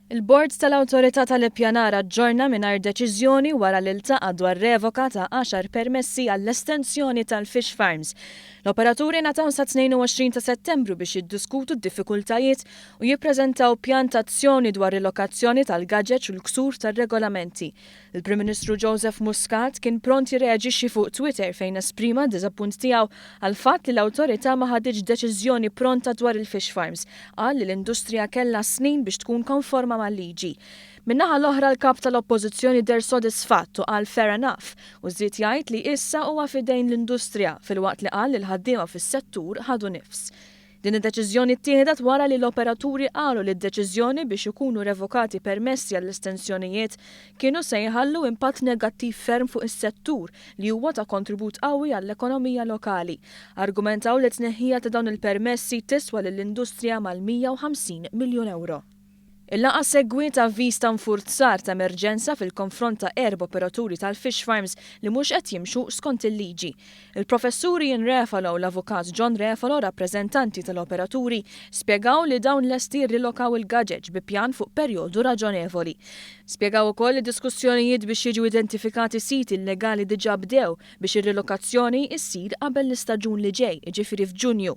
Il-Bord tal-Awtorità tal-Ippjanar aġġorna mingħajr deċiżjoni wara li ltaqa' dwar revoka ta' għaxar permessi għall-estensjoni tal-fish farms. L-operaturi ngħataw sa 22 ta' Settembru biex jiddiskutu d-diffikultajiet u jippreżentaw pjan ta' azzjoni dwar rilokazzjoni tal-gaġeġ u l-ksur tar-regolamenti. Il-Prim Ministru Joseph Muscat kien pront jirreaġixxi fuq Twitter fejn esprima d-diżappunt tiegħu għall-fatt li l-awtorità ma ħaditx deċiżjoni pronta dwar il-fish farms. Qal li l-industrija kellha snin biex tkun konforma mal-liġi. Min-naħa l-oħra l-Kap tal-Oppożizzjoni deher sodisfatt u qal fair enough u żied jgħid li issa huwa f'idejn l-industrija filwaqt li qal li l-ħaddiema fis-settur ħadu nifs. Din id-deċiżjoni ttieħdet wara li l-operaturi qalu li d-deċiżjoni biex ikunu revokati permessi għall-estensjonijiet kienu se jħallu impatt negattiv ferm fuq is-settur li huwa ta' kontribut qawwi għall-ekonomija lokali. Argumentaw li t-tneħħija ta' dawn il-permessi tiswa lill-industrija mal-150 miljun ewro. Il-laqgħa segwiet avviż ta' infurzar ta' emerġenza fil-konfront ta' erba' operaturi tal-fish farms li mhux qed jimxu skont il-liġi. Il-Professur Ian Refalo u l-Avukat John Refalo, rappreżentanti tal-operaturi, spjegaw li dawn lesti jirrilokaw il-gaġeġ bi pjan fuq perjodu raġonevoli. Spjegaw ukoll li diskussjonijiet biex jiġu identifikati siti illegali diġà bdew biex ir-rilokazzjoni issir qabel l-istaġun li ġej, jiġifieri f'Ġunju.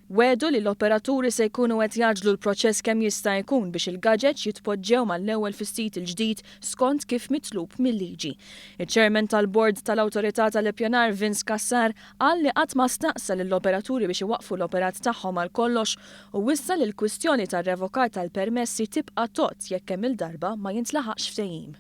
Wegħdu li l-operaturi se jkunu qed jgħaġġlu l-proċess kemm jista' jkun biex il-gaġeġ jitpoġġew mal-ewwel fis-sit il-ġdid skont kif mitlub mil-liġi. Iċ-Chairman tal-Bord tal-Awtorità tal-Ippjanar Vince Cassar qal li qatt ma staqsa lill-operaturi biex iwaqqfu l-operat tagħhom għal kollox u wissa li l-kwistjoni tar-revokar tal-permessi tibqa' tgħodd jekk kemm-il darba ma jintlaħaqx ftehim.